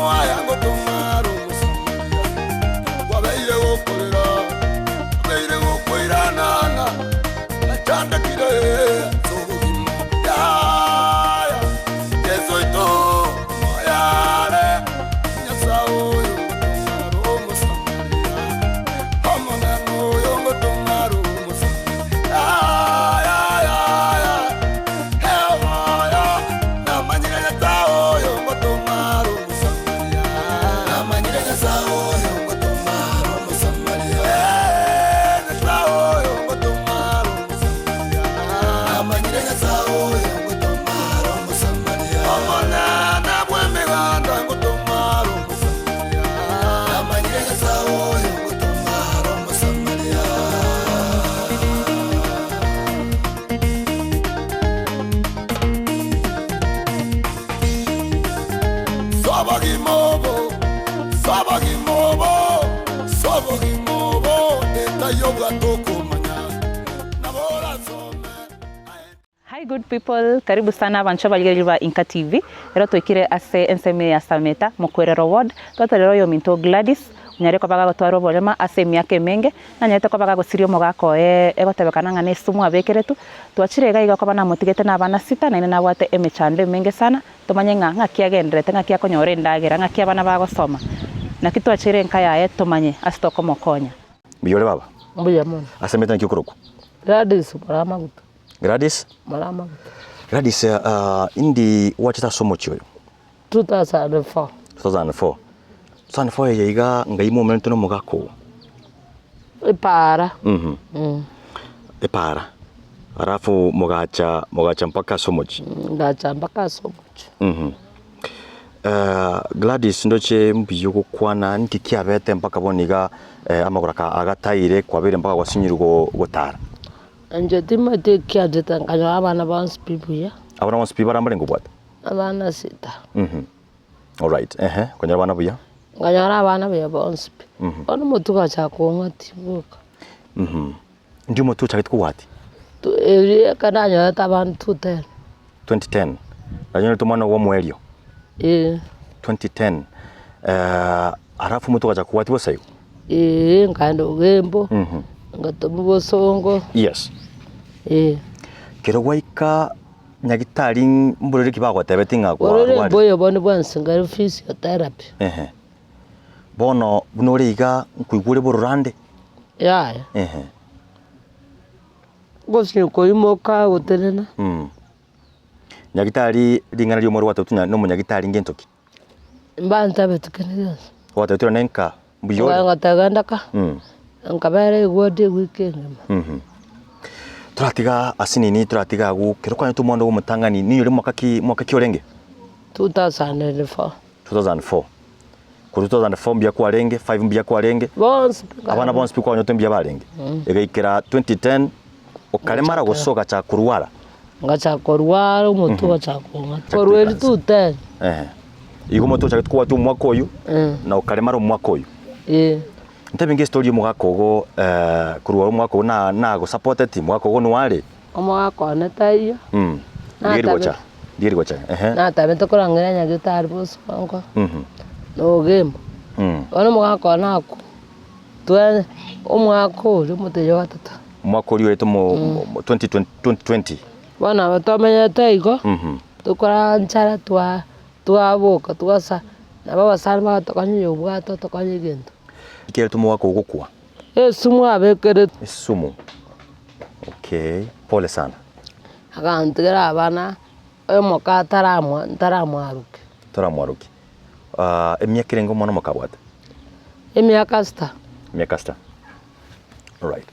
Omwaya ngotoma are Omosamaria, kwabeire gokorera, kwabeire gokoirana ng'a nachandekire ase obogima. Yaya, Yeso oito omoyo are, Nyasae oyo ngotoma are Omosamaria, Omonene oyo ngotoma are Omosamaria. Yaya, yaya, Eomoyo, namanyire Nyasae oyo ngotoma are Omosamaria. Namanyire Nyasae oyo ngotoma are Omosamaria. Ee, Nyasae oyo ngotoma are Omosamaria. Namanyire Nyasae oyo ngotoma are Omosamaria. Omonene bw'emeganda ngotoma are Omosamaria. Namanyire Nyasae oyo ngotoma are Omosamaria. Sobogima obo, sobogima obo, sobogima obo, etaiyo obwate okomanya, nabo orasome aye. Hi good people, karibu sana abanchwa abarigereria ba Inka TV. Ero twaikire ase ensemo eye ya Sameta, Mokwerero ward. Twatarire oyominto Gladys, onyare koba gagotwara oborema ase emiaka emenge, nanyarete koba gagosiria omogaka oye egotebekana ng'a nesumu abekeretwe. Twachire iga iga koba namotigete na abana sita, naende nabwate emechando emenge sana, tomanye ng'a ng'aki agendererete, ng'aki akonyora endagera, ng'aki abana bagosoma. Naki twachire enka yaye tomanye ase tokomokonya. Mbuya ore baba? Mbuya mono. Ase emete naki okorokwa? Gladys Muramaguta. Gladys? Muramaguta. Gladys, indi gwachete ase omochie oyo? 2004. 2004. 2004 eye iga ngai mwomerete na omogaka oo? Epaara. Mhm. Epaara. Alafu mogacha mogacha mpaka ase omochie? Ngacha mpaka ase omochie. Mhm. Gladys ndoche mbuya ogokwana nki kiabete mpaka bono iga amagoro aka agataire kwabeire mpaka gwasinyirwe go gotara? Inche timanyeti ekianchete nkanyora abana bonsi pi buya. Abana bonsi pi baria mbarenge obwate? Abana sita. Mhm. Alright, ehe, okonyora abana buya. Nkanyora abana buya bonsi pi. Bono omotwe ogachaka kong'atia boka. Mhm. Ndi omotwe ochagete kogwatia? Tu erio ekero nanyorete abana 2010. 2010, nanyorete omwana ogo omoerio? Eeh. 2010, alafu omotwe ogachaka kogwatia bosa igo? Eeh, nkaenda Ogembo, ngatoma Bosongo. Yes. Eeh. Kero gwaika Nyagitari mborere ki bagotebeti ng'a Borere kwarwarire? mboyo bono bwansi nkare physiotherapy. Ehe. Bono buna ore iga nkoigwa ore bororo ande? Yaya. Ehe. Gose koimoka gotenena. Mm. Nyagitari ring'ana ri'omorwari gwatebetwe ng'a nomonyagitari ngento ki? Mbantabeti kende gionsi. Gwatebetwe nonye nka mbuya ore? Ngateba genda ka, Mm. nkabera eward ewiki engima. Mhm. Toratiga ase nini toratiga agwo kero kwanyete omwana ogo omotang'ani ninyore mwaka ki mwaka ki orenge? 2004. 2004. Korwa 2004 mbuya kwarenge, 5 mbuya kwarenge, Bonsi pi abana bonsi pi kwanyete mbuya barenge. Egaikera 2010 okaremara gose ogachaka korwara. Ngachaka korwara omotwe ogachaka kong'ata. Korwa eri 2010. Ehe. Igo omotwe ochagete kobwatia omwaka oyio, na okaremara omwaka oyio. Ee. Ntebi nge story ya omogaka ogo korwa omwaka ogo na nagosapoteti, omogaka ogo nware? Omogaka one taiyo. Ndiye rigocha, ndiye rigocha, ehe. Natabete korang'ina Nyagetari bosongo, na Ogembo. Bono omogaka one akwa, twe omwaka oria omoteria o gatato. Omwaka oria oete mo 20 2020. Bono nabo tomenyete igo, tokora nchara twa twaboka twasa, nabo abasani bagatokonya oyo obwate otokonye egento. Ekerete omogaka ogokwa. Esumu abekerete. Esumu, okay, pole sana. Agantigera abana, oyomoka ataramwa ntaramwarokia. Toramwarokia. Ah, emiaka erenge omwana omoka abwate? Emiaka sita. Emiaka sita. Alright.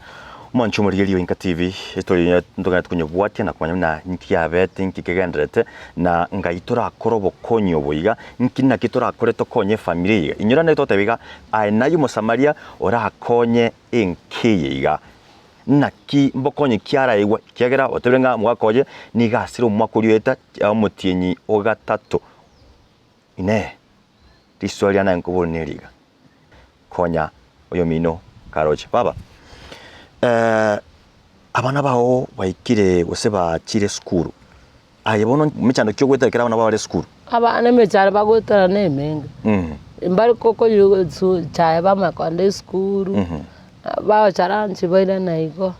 Omwanchi omorigereria o Inka TV, estory eye ntoganyete konyebwatia na komanya buna nki yabete, nki kegendererete, na ngai torakore obokonyi obo iga, nki naki torakore tokonye efamiri eye iga. Inyora naye togoteba iga, aye naye omosamaria orakonye enka eye iga. Naki mbokonyi ki araigwe, ekiagera otebire ng'a omogaka oye nigo asire omwaka oria oeta omotienyi o gatato. Inee! Risoa riane nkobori neri iga, Konya oyomino karoche. Baba, abana bao baikire gose bachire esukuru, aye bono mechando ki ogoetera ekero abana bao bare esukuru? Abana emechando bagoetera na emenge, mbare kokoywa echae bamanya kogenda esukuru, bagocha lunch bairana igo,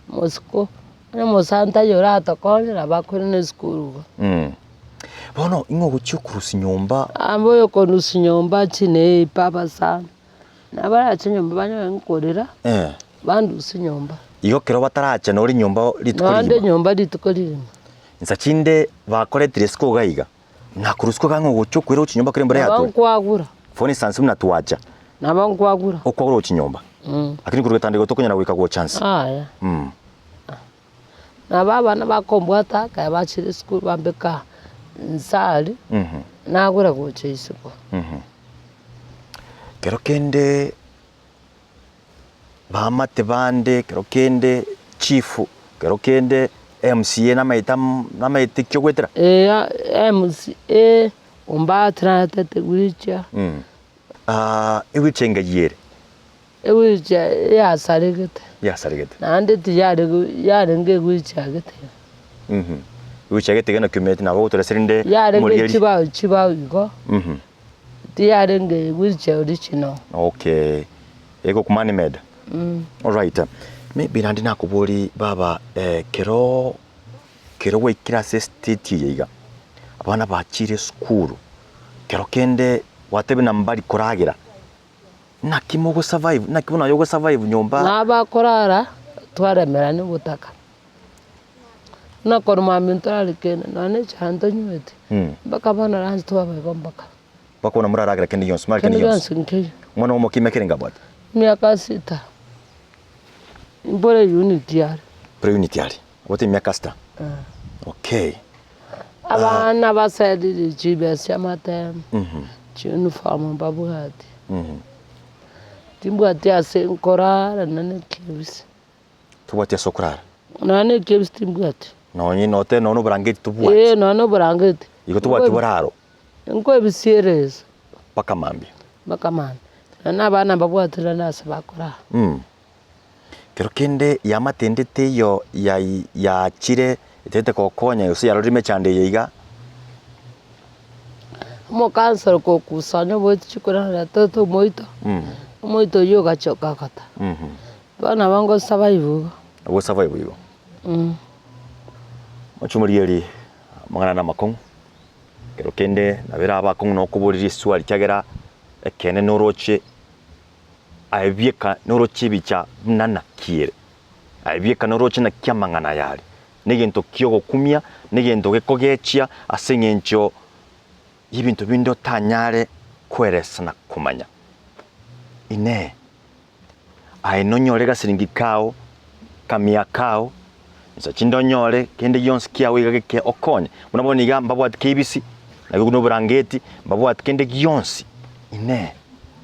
mosiko, onye omosani taiyo oratokonye nabo akoirana esukuru igo. Bono ing'o ogochia okorusia nyomba? Aba oyokorusia nyomba chineipa abasani, nabo barache nyomba banyore nkorera, bandusie nyomba. Igo ekero batarache nore nyomba rituko Nonde rigima? nyomba rituko rigima. Insa chinde bakoretire isiko iga iga, na korwa isiko iga ng'a ogocha okoira gochia nyomba kera embura Nabo yature. nkwagura. For instance buna twacha, Nabo nkwagura. okwagura gochia nyomba, lakini korwa getanda igo tokonyara goika gocha nse. Yaya. Nabo abana bakombwata ekero bachire esukuru bambeka nse aria, nagura gocha isiko. Kero kende Baamate bande, ekero kende chifu, ekero kende MCA namaete am namaete ki ogoetera? Eeh MCA Ombati naretete wheelchair. Ewheelchair engayi ere? Ewheelchair yasaregete. Yasaregete. Naende tiyare yarenge ewheelchair gete. Ewheelchair gete iga naki omanyete nabo ogotoresia rinde Yarenge omorigeri. chibao chibao igo. Tiyarenge wheelchair original. Okay. Egokumani med. Alright. Maybe naende nakobori baba eh, kero kero gwaikire ase estate eye iga, abana bachire esukuru, kero kende gwatebire na mbari koragera, naki mogo survive, naki bono aye ogo survive nyomba. Nabakorara twaremerania obotaka. Buna korwa mambia ntorare kende, nonya na echae ntonyweti, mpaka bono lunch twaba igo mpaka. Mpaka bono moraragera kende gionsi, morare Kende kende gionsi. gionsi nkeiyo. Omwana omoke ime kere ngabwate? Emiaka sita, mbore unit are. Mbore unit are, abwate emiaka sita? Okay. Abana baserire chibesa chiamatemo, chiuniform mbabwati, timbwati ase nkorara nonye na ekebisi. Tobwati ase okorara. Nonya na ekebisi timbwati. Nonye note nonya na oborangeti tobwati. Ee nonya na oborangeti. Igo tobwati boraro. Nkoebisiere ase. Mpaka mambia. Mpaka mambia. Nonya na abana mbabwati rende ase bakorara. Kero kende yamatende teiyo yai yaachire etagete gokonya gose yarorire emechando eye iga. Omokansoro kokusanya oboiti chikorana toto omoito, omoito oyio ogacha okagota. Bono nabo ngosurvive igo. Ogosurvive igo. Mochie omorigererie amang'ana na amakong'u, ekero kende nabo erabe akong'u na okoboria riswali ekiagera ekeene noroche aye bieka noroche ebicha buna naki ere, aye bieka noroche naki amang'ana aya are, na egento kia ogokumia, na egento gekogechia ase eng'encho y'ebinto binde otanyare koeresa na komanya. Inee! Aye nonyore gasiringi kao, kamia kao, insa chinde onyore kende gionsi kiao iga geke okonye. Buna bono iga mbabwati keibisi, naki buna oborangeti, mbabwati kende gionsi. Inee!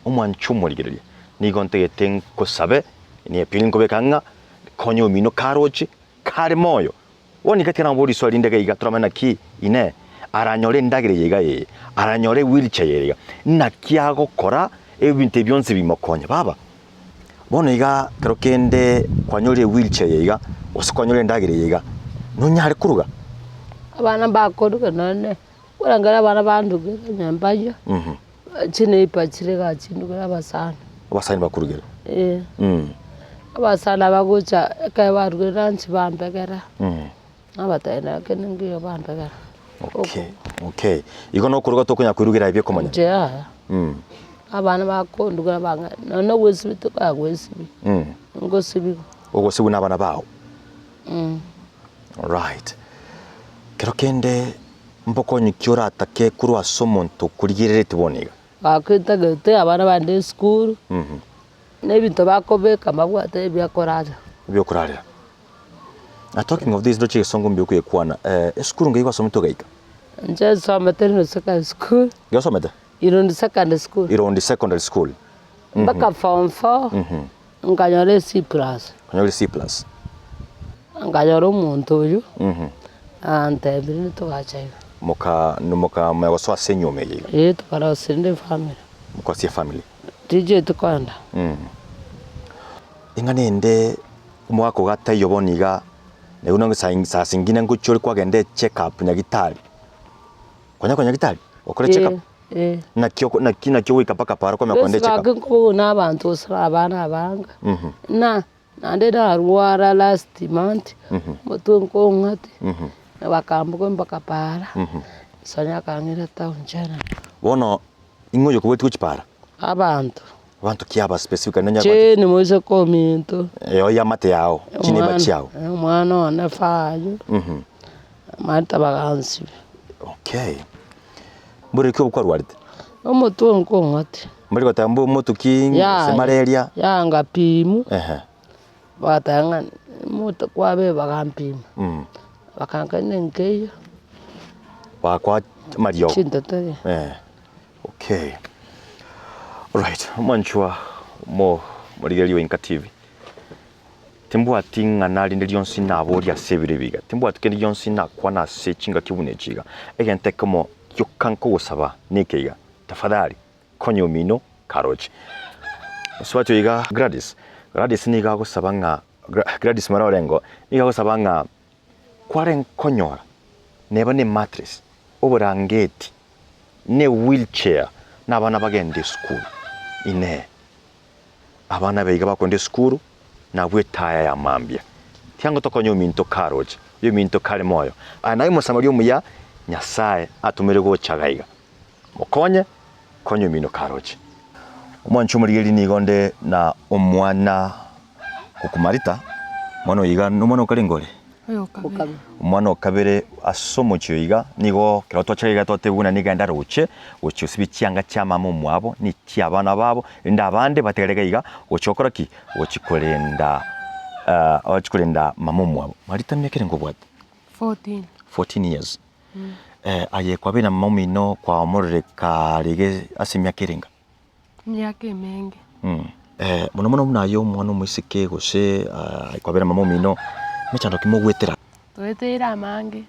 Omwancha omorigereria, nigo ntagete nkosabe, niepire nkobeka ng'a konya omino karoche, kare moyo. Bono iga tiga nabore risoa rinde iga iga toramanye naki, Inee! Aranyore endagera eye iga eye? Aranyore ewheelchair eye iga? Naki agokora ebinto ebi bionsi bimokonye? Baba, bono iga ekero kende kwanyorire ewheelchair eye iga, gose kwanyorire endagera eye iga, nonyare koruga? Abana mbakoruga nonye, korengera abana bandugere onye mbayia, chineighbour chire igaa chindugere abasani. Abasani bakorugere? Eeh. Abasani abagocha ekero barugire lunch bambegera, nabatebia naki ngiya bambegera. Okay, okay. Igo nokoruga tokonyara koirugera ebi okomanya? Inche yaya, abana bakondugera bang'a nonye na ogwesibia tikonya gwesibia, ngosibigwa. Ogosibwa na abana bao? Alright. Kero kende mbokonyi ki oratake korwa ase omonto okorigereretie bono iga? Gaki ntagete abana bande esukuru, na ebinto bakobeka mbabwate ebiakorarera. Ebiokorarera. Na talking of this ndoche egesongo mbuya okoyekwana, esukuru ngai gwasomete ogaika? Inche nsomete Irondi Secondary School. Ngai osomete? Irondi Secondary School. Irondi Secondary School. Mpaka form four, nkanyora e C plus. Okanyora e C plus. Nkanyora omonto oyio, antebirie togacha iga. Moka mokamanya gosoa ase enyiomo eye iga? Eeh tokarosia rende efamiri. Mokarosia efamiri. Tichieti koenda. Eng'ana ende omogaka ogo ataiyo bono iga, naende buna saa zingine ngochia ore kwagenda echeck up nyagitari, kwanya konya nyagitari? Okore check up? Eh. Naki oko naki naki ogoika mpaka para kwamanya Gose kogenda echeck up? gaki nkobua na abanto gose na abana abange, na naende narwara last month, omotwe nkong'ati, bakamboka mpaka para, Sonya akang'ira town general. Bono ing'o oyokoboretie gochia para? Abanto. Abanto ki aba specifically nonya Cheni moiseke ominto. Eyo yamate yao, chineighbour chiao. Omwana one Fayo, Martha bagansibe. Okay. Mbore ki obwo kwarwarete? Omotwe nkong'atia. Mbari goteba mbu omotwe ki gose Yaya, malaria? yaya ngapimwa, Ehe. bagateba ng'a omote kwabeire bagampima, bakankania nkeiyo. Bagakoa amariogo? Chinteteri. Eh, okay. Alright, omwanchwa omo omorigereria o Inka TV, Timbwati ing'ana rinde rionsi naboria ase ebiro ebi iga, timbwati kende gionsi nakwana ase chingaki buna echi iga. Egento ekemo gioka nkogosaba neke iga, tafadhali konya omino karoche. Mosubati oyo iga Gladys, Gladys nigo agosaba ng'a Gladys mara orengo, nigo agosaba ng'a kware nkonyora neba ne mattress, oborangeti, ne wheelchair, na abana bagende esukuru. Inee! Abana baiga bakoenda esukuru, nabwo etaya ya mambia. Tiango tokonye ominto karoche, oyominto kare moyo. Aye naye Omosamaria omuya, Nyasae atomire gocha gaiga. Mokonye, konya omino karoche. Omwanchi omorigeri nigo nde na omwana okomarita, omwana oyo iga nomwana okarenge ore? Omwana o kabere ase omochie oyo iga, nigo ekero twachaka iga twatebigwa buna nigo aenda roche, gochia gosibia chianga chia mama omwabo, na echia abana babo, erinde abande batigare iga iga, gochia gokora ki? Gochia korenda gochia korenda mama omwabo. Marita emiaka erenge obwate? 14. 14 years. Aye kwabeire na mama omino kwamorire kare iga ase emiaka erenge? Emiaka emenge. Mono mono buna aye omwana omoiseke gose kwabera mama omino, emechando ki mogwetera? Toeteire amange,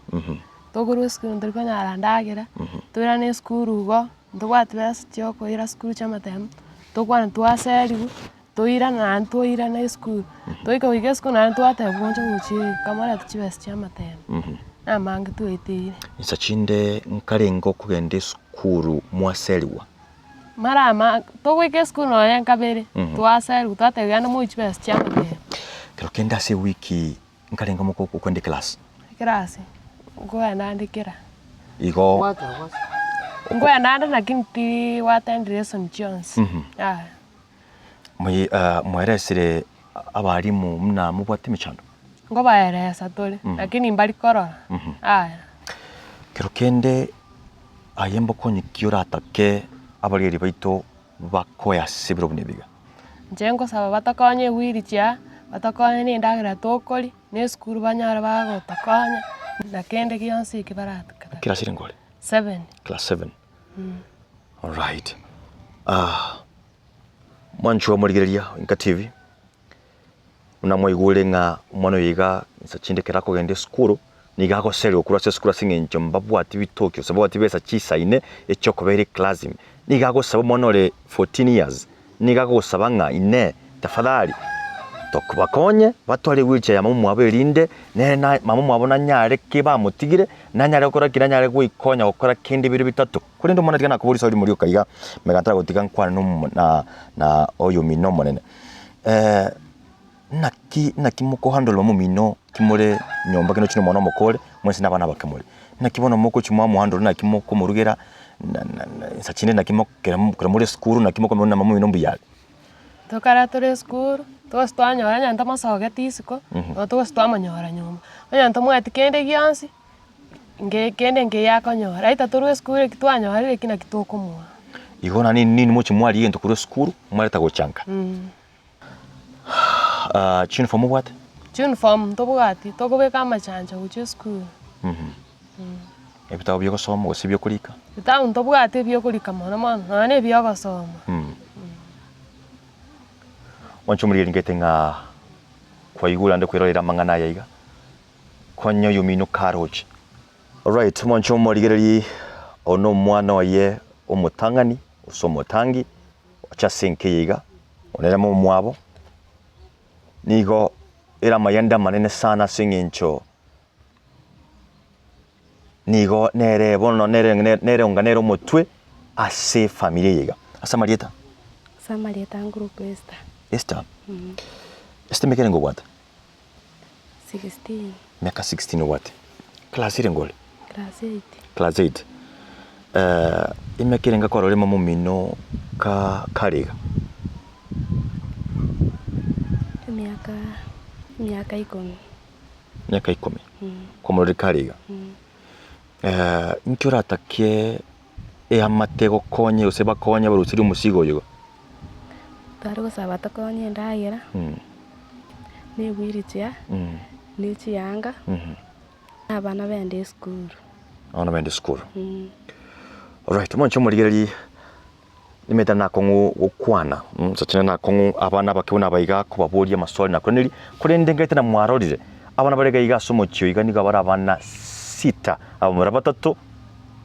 tokorwa esukuru ntori konyara ndagera, toirane esukuru igo, ntobwati besa chia okoira sukuru chia amatemo, tokwana twaseriwa, toirana naende toirana esukuru, toika goika esukuru naende twatebiwa oncha gochia eka morete chibesa chia amatemo, na amange toeteire. Insa chinde nkarenge okogenda esukuru mwaseriwa? Mara ama togoika esukuru nonya nkabere, twaserwa twatebiwa genda moiche chibesa chia amatemo. Kero kende ase ewiki nkarenge moko okwenda eclass? Eclass, nkoenda ande kera. Igo. Nkoenda ande lakini ti gwattend lesson chionsi, yaya. Moye mwaeresire abalimu buna mobwate emechando? Nkobaeresa tore, lakini mbari korora, yaya. Kero kende Aye mbokonyi ki oratake abareri baito bakoe ase ebiro buna ebiga? Inche nkosaba batokonye ewheel chair, batokonye na endagera tokoria, na esukuru banyare bagotokonya, na kende gionsi eki baratokore. Class ere ngore? Seven. Class seven. Alright. Ah, mwanchwa omorigereria Inka TV, Buna mwaigure ng'a omwana oyo iga insa chinde ekero akogenda esukuru, nigo agoserigwa korwa ase esukuru ase eng'encho mbabwati bitoki gose mbabwati besa chisaine echiokobera eclass ime. Nigo agosaba omwana ore 14 years, nigo agosaba ng'a inee tafadhali tokobakonye batware ewheelchair ya mama omwabo erinde nere na mama omwabo nanyare ki bamotigire, nanyare gokora ki nanyare goikonya gokora kende bire bitato. Korende omwana tiga nakoboria riswali rimo rioka iga, mega ntaragotiga nkwane na omo na na oyomino omonene. Naki naki mokohandle omomino kimore nyomba kende ochi nomwana omokore, mwensi nabana abake more. Naki bono mogochi mwamohandle naki mokomorugera, na na na insa chinde naki mo kero kero more esukuru naki mokomanya buna mama omino mbuya are. Tokare tore esukuru, togose twanyora onye ntomosogeti isiko, nabo togose twamonyora nyomba. Onye ntomweti kende gionsi, nge kende nkeiyo akonyora, aita torwe esukuru eki twanyorire eki naki tokomoa. Igo nani nini mochi mwaria egento korwa esukuru, mwareta gocha nka. Chiuniform mobwate? Chiuniform ntobwati, tokobeka amachancha gochia esukuru. Ebitabu bia ogosoma gose ebia okorika? Ebitabu ntobwati ebia okorika mono mono, nonya na ebia ogosoma. Mwanche omorigereria ng'a kwaigure naende kwerorera amang'ana aya iga, Konya oyomino karoche. Alright, mwanche omorigererie oyo nomwana oye omotang'ani gose omotangi oche ase enka eye iga, onere momwabo, nigo ere amayende amanene sana ase eng'encho. Nigo nere bono nere nere onga nere omotwe ase efamiri eye iga. Ase amarieta? Ase amarieta nkorokwa Esther. Esther? Esther emiaka erenge obwate? 16. Emiaka 16 obwate. Class erenge ore? Class eight. Class eight. Emiaka erenge kwarorire mama omino ka kare iga? Emiaka, emiaka ikomi. Emiaka ikomi. Kwamororire kare iga. Inki oratakie eamate egokonye gose bakonye baruserie omosigo oyo iga? Tware gosaba tokonye endagera, na ewheelchair, na echianga, na abana bende esukuru. Abana bende esukuru. Alright, mwanche omorigereria nimanyete nakong'u gokwana, nsoche nakong'u abana abake buna aba iga kobaboria amaswali nakoraneria, korende ngaete na mwarorire, abana bare iga iga ase omochie oyo iga nigo bare abana sita, abamura batato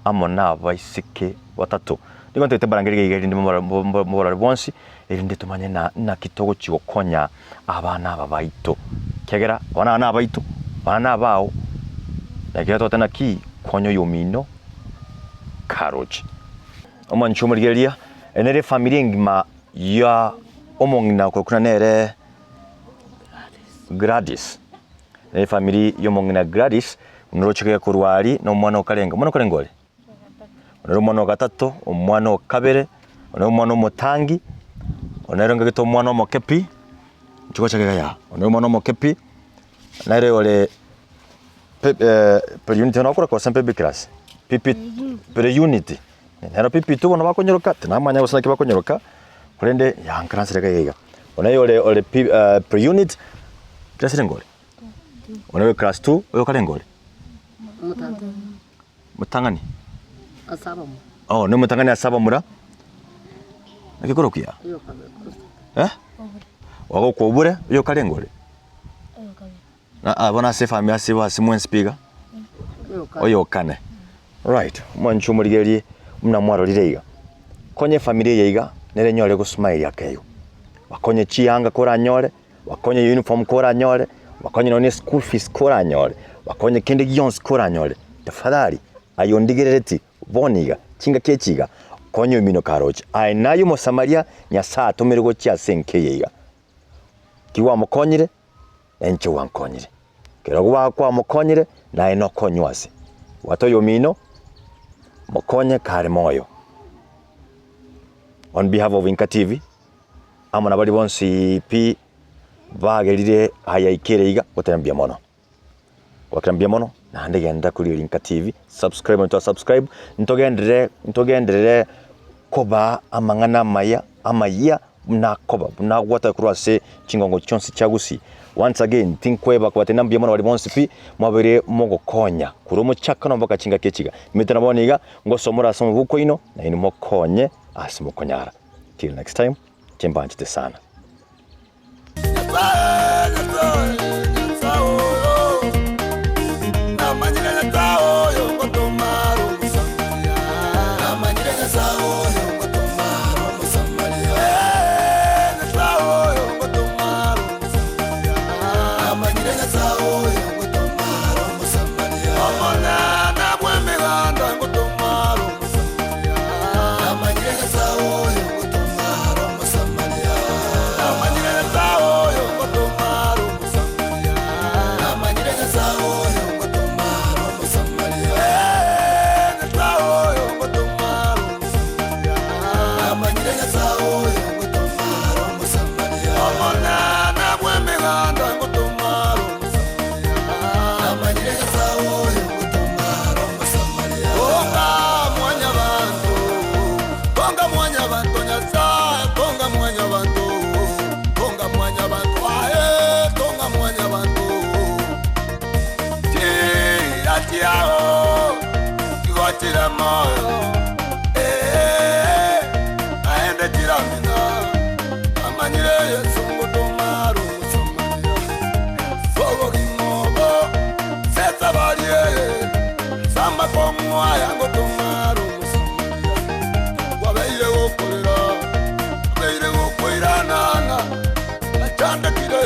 amo na abaiseke batato. Nigo ntagete mbarangerie iga iga erinde mobarore bonsi, erinde tomanye na naki togochia gokonya abana aba baito, ekiagera abana aba nabaito, abana nabao, na ekero togoteba naki konya oyomino karoche. Omonche omorigereria, ere nere efamiri engima ya omong'ina okorokwa nere Gladys. Nere efamiri ya omong'ina Gladys, noroche gekorwa aria na omwana okarenge, omwana okarenge ore? Oyo nere omwana o gatato, omwana o kabere, oyo nere omwana omotangi, oyo nere ongegete omwana omoke pi, inche gocha iga yaa, oyo nere omwana omoke pi, nere ore pe pre-unit nabo okoroka gose baby class? Pp pre-unit, nero pp two bono bakonyoroka, tinamanya gose naki bakonyoroka, korende yaa nkaransire iga iga. Oyo nere ore ore pi pre-unit, class erenge ore? Oyo nere class two, oyo karenge ore? Motang'ani. Ase abamura. Oh, nomotang'ani ase abamura. Naki korokwa ya? Eh? Ogokwa obure, oyo karenge ore? Ah, bono ase efamiri ase ase mwensi pi iga? Oyo kane. Right, mwanche omorigererie buna mwarorire iga. Konya efamiri eye iga, nere enyore gosmile ake igo. Bakonye chianga koranyore. Bakonye uniform koranyore, bakonye nonye ne school fees koranyore, bakonye kende gionsi koranyore, tafadhali aye ondigerereti bono iga, chingaki echi iga, konya omino karoche. Aye naye Omosamaria Nyasae atomire gochia ase enka eye iga. Ki gwamokonyire, na inche gwankonyire. Kero kwamokonyire, naye nokonywe ase. Bwata oyomino, mokonye kare moyo. On behalf of Inka TV. amo na baria bonsi pi bagerire ayaikere iga, goteba mbuya mono. Gwakera mbuya mono, naende genda kori Rinka TV, subscribe onye subscribe, ntogenderere ntogenderere kobaa amang'ana amaya amayia buna akoba buna agwata korwa ase chingongo chionsi chia Gusii. Once again, tinkweba kobatebia mbuya mono baria bonsi pi mwabeire mogokonya korwa omochakano mpaka chingaki echi iga. Nimanyete na bono iga, ngosomore ase omobuko oino, nainwe mokonye ase mokonyara. Till next time, timbanchete sana. Nyasae, Nyasae, Nyasae oyo, namanyire Nyasae oyo ngotoma are Omosamaria. Namanyire Nyasae oyo ngotoma are Omosamaria. Eh, Nyasae oyo ngotoma are Omosamaria. Namanyire Nyasae oyo ngotoma are Omosamaria. Omonene bw'emeganda ngotoma are Omosamaria. Namanyire Nyasae oyo ngotoma are Omosamaria. Namanyire Nyasae oyo ngotoma are Omosamaria. Namanyire Nyasae oyo ngotoma are Omosamaria. Eh, Nyasae oyo ngotoma are Omosamaria. Namanyire Nyasae oyo ngotoma are Omosamaria. Omonene bw'emeganda ngotoma are Omosamaria. Namanyire Nyasae oyo ngotoma are Omosamaria. Konga mwanyabanto, konga mwanyabanto Nyasae, konga mwanyabanto, konga mwanyabanto aye, konga mwanyabanto. Chira chiao chigochire moyo, eh, naende chiramina, namanyire Yeso ngotoma are Omosamaria. Sobogima obo sesabari eye, Samakong'u aya ngotoma are Omosamaria. Kwabeire gokorera, kwabeire gokoiranana, nachandekire.